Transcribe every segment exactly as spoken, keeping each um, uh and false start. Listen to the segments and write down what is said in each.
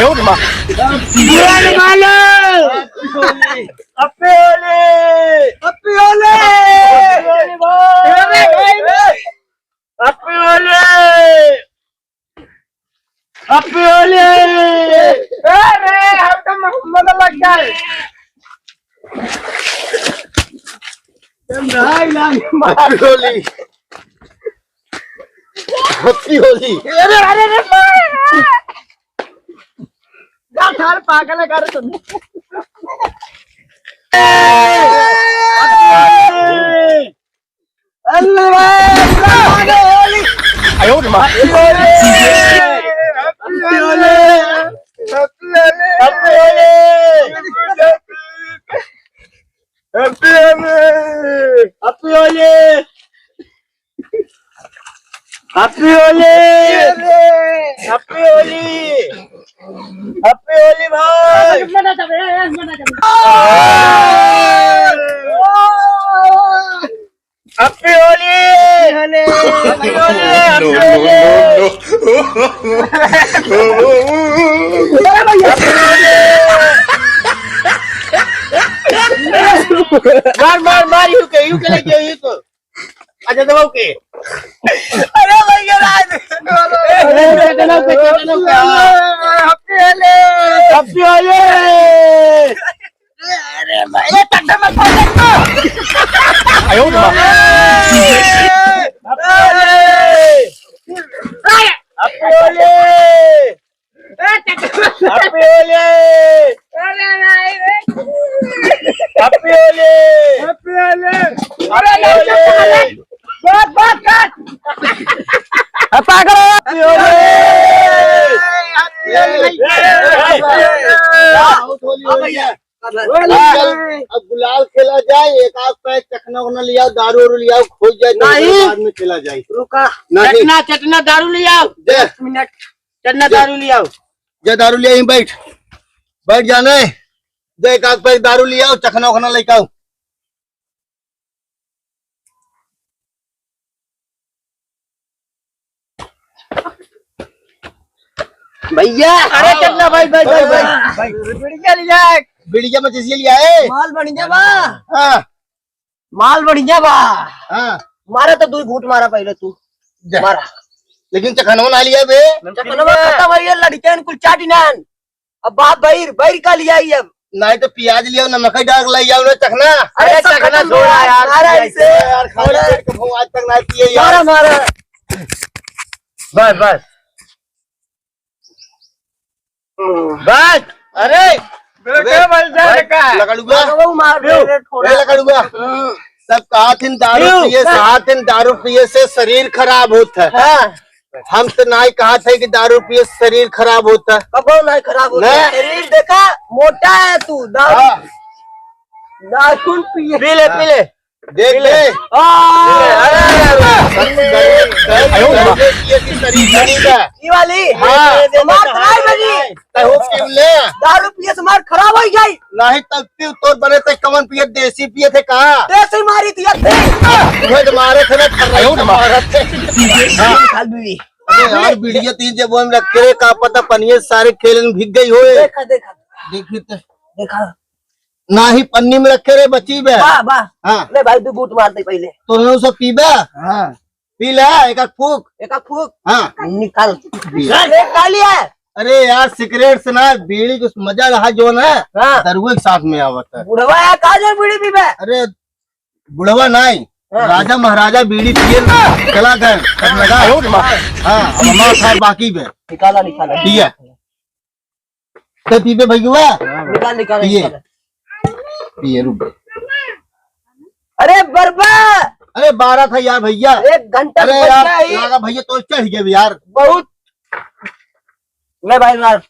Happy Holi! Happy Holi! Happy Holi! Happy Holi! Happy Holi! Happy Holi! अरे, हम तो मोहम्मद लग गए। Happy Holi! Happy Holi! अरे, अरे, अरे, जा, सार पागल है, कर तुम। अल्लाह भाई, अल्लाह होली। आयो रे माँ। Happy Holi! Happy Holi! Happy Holi! Happy Holi! Happy Holi! Happy Holi! Happy Holi भाई! Happy Holi! Happy Holi! Happy Holi! मार, मार, मार, यू के, यू के लेके, यू को। अच्छा, दबाओ के। अरे भैया, राज। अरे, चटना पे, चटना पे। Happy Holi! Happy Holi! अरे भाई, ये चटना में पड़ गया। आयो रे माँ। Happy Holi! Happy Holi! अरे भाई रे। Happy Holi! Happy Holi! Happy Holi! बात, बात, बात। अब पागल हो। Happy Holi! Happy Holi! Happy Holi! अब गुलाल खेला जाए, एक आध पैक चखना उखना लियाओ, दारू उरू लियाओ, खोई जाए, तो नहीं। बाद में खेला जाए। रुका। नहीं। चटना, चटना दारू लियाओ। दे। एक मिनट। चटना जा, दारू लियाओ। जा दारू लिया, यहीं बैठ, बैठ जाने। जा एक आध पैक दारू लियाओ, चखना उखना लेके आओ। भैया। अरे चटना भाई, भाई, भाई, भाई। बिड़िया लिया। बिड़िया में जैसे लिया है। माल बढ़िया बा। हाँ। माल बढ़िया बा। हाँ। मारा तो दुई घूंट मारा पहले तू। जा। मारा। लेकिन चखनवा ना लिया बे। चखनवा खत्म है, ये लड़के कुल चाटी नान। अब बाप बैर, बैर का लिया ही अब। नहीं तो प्याज लिया, नमक डाल लाई जाओ ना चखना। अरे अरे सब चखना खत्म छोड़ा बा। यार, मारा प्याज इसे। यार, खाली पेट के भूख आज तक ना पिए यार। मारा, मारा। बस, बस। बस, अरे। बेटे, बस जा भाई, लकड़ुआ। लकड़ुआ मार दे रे थोड़ा। ए, लकड़ुआ। हम्म। सब कहा थिन दारू पिए, कहा थिन दारू पिए से शरीर खराब होत है। हाँ। हम तो नाई कहा थे कि दारू पिए से शरीर खराब होत है। कबो नाई खराब होत है। शरीर देखा, मोटा है तू, दारू, हाँ। दारू पिए। पी ले, पी ले। देख ले। आ! अरे, अरे, अरे, अरे। ये की शरीर बनी का? ये वाली? हाँ। हमार तो नाई बनी। तै हो पी ले। दारू पिए से हमार खराब हो जाई। नहीं तब तू तोर बने ते कवन पिए, देसी पिए थे का? देसी मारी दिया थे। तुहे तो मारे थे ना, खर्रा आयो रे माँ। मारत थे। हाँ। खा बीड़ी। अरे यार, बीड़िया तीन जब हम रखे रहे, का पता पनिये सारे खेले में भीग गई होए। देखा, देखा। देखी तो। देखा। ना ही पन्नी में रखे रहे, बची बे। वाह, वाह। हाँ। ले भाई, दो घूंट मार दे पहले। तो ना सब पीबे? हाँ। पी ले, एक आध फूक। एक आध फूक? हाँ। निकाल। पी। निकाल लिया। अरे यार, सिगरेट से ना, बीड़ी के मजा रहा जो ना, हाँ। दरुए के साथ में आवत है। बुढ़वा है, का जो बीड़ी पीबे? अरे, बुढ़वा नहीं, हाँ। राजा महाराजा बीड़ी पिए ना, चला गए, सब लगा। हाँ, अब हमारा साथ बाकी बे। निकाला, निकाला। ठीक है। तो पीबे भैया? निकाल, निकाल, पिए। निकाल। पिए, रुक। अरे बरबा! अरे बारह था यार भैया। एक घंटा अरे से यार, बच्चा ही। लागा भैया तो चढ़ गए यार। बहुत। ले भाई मार।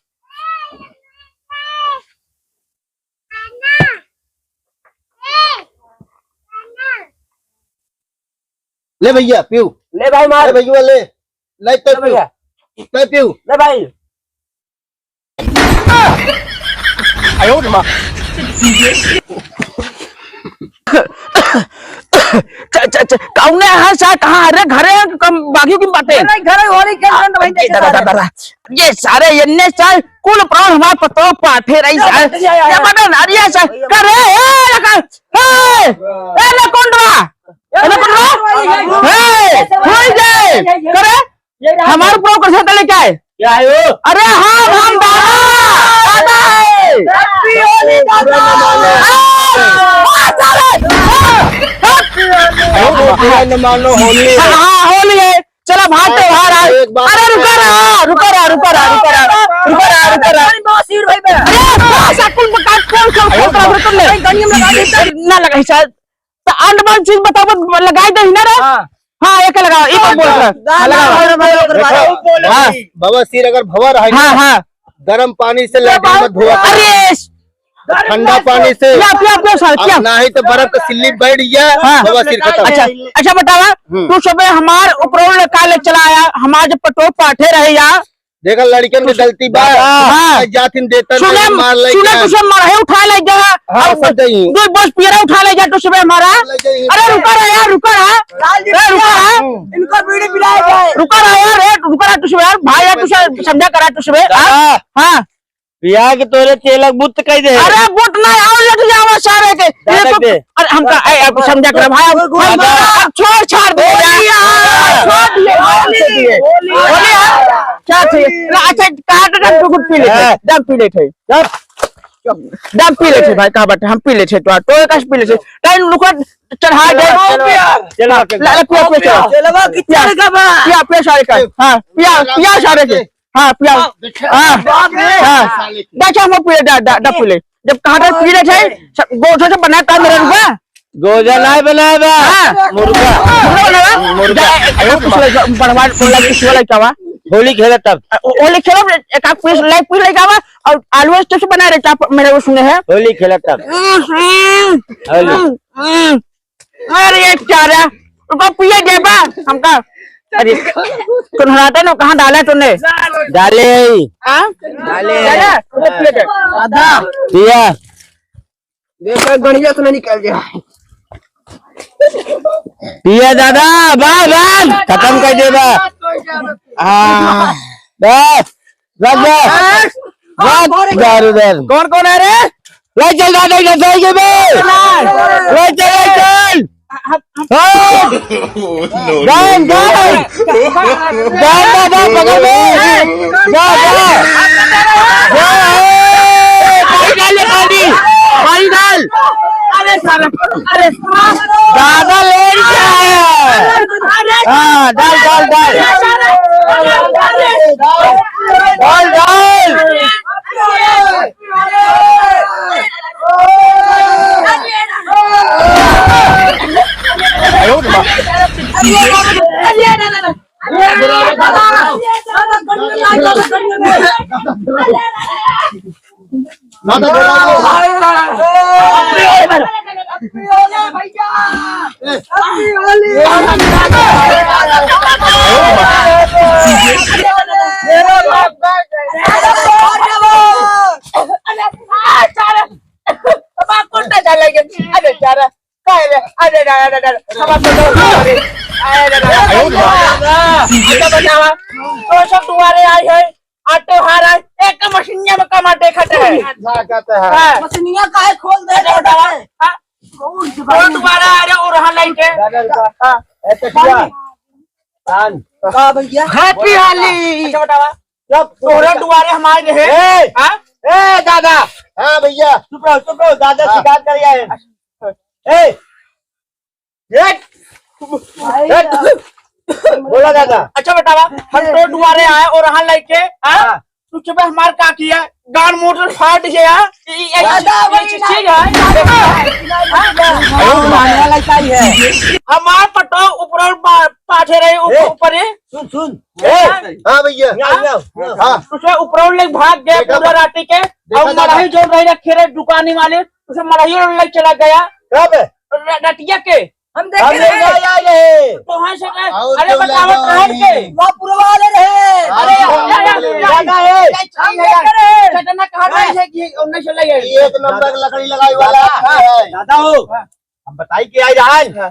ले भैया, पीऊ। ले भाई मार। ले भैया, ले। ले तो ले पीऊ। भैया। ले पीऊ। ले भाई। आयो रे माँ। च-, च-, कौने है सा, कहाँ? अरे, घरे हैं कि कम बागियों की बातें? घरे, घरे, होली खेल रहे हैं, तो वहीं ये देखे दादा, सारे। दादा, दादा। ये सारे, ये ने सारे, कुल प्राण हमार पतो पाठे रही सारे। या, या, या। ये बटन, अरे, ये सारे, करे, ए, लगा, ए, ए, लकुंडवा, ए, लकुंडवा, ए, होई जाए, करे, हमार प्रो कर सकते लेके आए। क्या है वो? अरे हाँ, हम दादा, दादा है। Happy होली दादा। हाँ, हाँ, साले, हाँ, हाँ। अरे वो पूरा न मानो, होली है। हाँ, हाँ, होली है। चलो, भाई, त्योहार आ। एक बात अरे, रुका रहा, रुका रहा, रुका रहा, रुका रहा, रुका रहा, रुका रहा। अरे, बस, कुल बका-, कुल, कुल, कुल, कुल, कुल, कुल, ना लगा, सर। तो अंड बंद चीज बताओ, लगाई दे ना रे। हाँ। हाँ, एक लगाओ, ई पर बोल रहा। हाँ, लगाओ। हाँ। बवासीर अगर भवा रहे हाँ, ना, हाँ। गरम पानी से लैट्रिन मत धोआ। अरे, ठंडा पानी से। पिया, पिया, पिया, साहब, अब पिया। ना ही तो बर्फ का सिल्ली बैठ गया, हाँ। बवासीर खत्म। अच्छा, अच्छा, बतावा, हम्म। तू सुबह हमार उपरोल का ले चला आया, हमार जब पटो पाठे रहे या, देखा, लड़कन के गलती बा। हाँ। जातिन देता सुने, नहीं, मार ले सुने, क्या? तुझे मरहे उठा ले जा। हाँ, और सब जाइए। दो बस पियरा उठा ले जा, तो सुबह हमारा। ले जाइए। अरे, रुका रहा यार, रुका रहा। लाल जी ए, रुका रहा। इनको बीड़ी पिलाया जाए। रुका रहा यार, ए, रुका रहा, तो सुबह यार, भाई यार, तुझे समझा करा, तो सुबह। दादा। हाँ। पिया के तोरे चेलक बुत कह दे। अरे, बुत ना, आओ, लट जावा सारे के। दादा ये तो दे। अरे, हमका, ए, ए, समझा करा, भाई, हम, दादा। हम छोड़ छाड़ दे, होली यार। छोड़ दिए, होली, होली यार। क्या चाहिए? ना, अच्छा, काट दम, तू कुछ पी ले थे। हाँ। दम पी ले थे। दम पी ले थे भाई, का बात है? हम पी ले थे, तो, तो एक पी ले थे। टाइम रुको, चढ़ा दे। चलो, चलो, ला, ला, पिया, पिया, चलो। चलो, कि पिया, चल गवा। पिया, पिया, सारे का। हाँ, पिया, पिया, सारे के। हाँ, पिया। हाँ, हाँ, देखा। हाँ। देखा, हम पी ले, डा, डा, डा पी ले। जब कहाँ तक पी ले थे, सब गोठो से बना काम मेरा रुपया। गोजा नहीं बनाए बा। हाँ। मुर्गा। मुर्गा बनावा? मुर्गा। जा, एक आध पीस ले, बनवा, बोला, किसी वाला क्या हुआ? होली खेला तब। अ, ओ-, होली खेला, एक आध पीस ले, पीस ले क्या हुआ? और आलू chips बना रहे, क्या प-, मेरे को सुने हैं? होली खेला तब। हम्म, हम्म, होली। हम्म, हम्म। अरे, ये चारा, रुको, पिए देबा हमका। अरे, तुम हराते नो, कहाँ डाला तूने? डाले। हाँ? डाले। डाला? रुको, पिए दे। आधा। पिया। देखा, गणिया से ना निकल गया। पिया दादा, बस, बस, खत्म कर दे, बस। हाँ, बस, रख दे। रख, दारू दे। कौन, कौन है रे? ले चल दादा, इधर से आइए बे। ले चल, ले चल। हाँ। गान, गान। गान दादा, बगल में। जा, जा। जा, ए, पानी डाल ले, पानी। पानी डाल। अरे साला, अरे। दादा ले लिया है। अरे। हाँ, डाल, डाल, डाल। अरे, अरे। डाल, डाल। अरे, अरे, अरे, अरे, हमार तो डर, अरे, अरे, अरे, अरे, अच्छा बतावा, तो सब दुआरे आई है, आ त्योहार है, एक मशीनिया में कमा देखत है। अच्छा कहते हैं। हाँ। मशीनिया काहे खोल दे? अच्छा बतावा, हाँ? कौन दोबारा आ रहे हो रहा लाइन के? हाँ। ए, तकिया। कान। का भैया? Happy होली। अच्छा बतावा, जब तोहरा दुआरे हम आए रहे। ए, हाँ? ए, दादा। हाँ भैया। चुप रहो, चुप रहो, दादा हाँ। शिकार कर आए। ए, ए, भाई ए, बोला दादा। अच्छा बतावा, हम तो दुआरे आए और यहाँ लेके, हाँ? हाँ। तू चुप है, हमार का किया? गान मोटर फाट गया। ये, ये, दादा, ये वही चीज ना। है। हाँ? मानवा लड़का ही है। हमार पटो ऊपर पा-, पाछे रहे, ऊपर, ए, ऊपर ही। सुन, सुन। ए, हाँ भैया। यहाँ, यहाँ, यहाँ। हाँ। तुझे ऊपर ले भाग गए देखा पूरा था। राती के। देखा और था। मड़ही जो रही रखे रहे दुकानी वाले, उसे मड़ही ले चला गया। कब? र-, रतिया के। हम देखे हम रहे। नहीं आए रहे। तो वहाँ से गए। और अरे जो बताओ, लगा कहाँ वही। के? वहाँ पुरवा ले रहे। अरे, हाँ, या, या, जो या, लगा है। या, हम देखे रहे। चटना कहाँ हाँ। नहीं है कि उन्नीस सौ ले गए। ये एक नंबर लकड़ी लगाई वाला हाँ। है। दादा हो, हाँ। हम बताई कि आई रहा है। हाँ।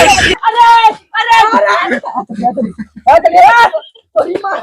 अरे, अरे, अरे, अरे, तोरी माँ।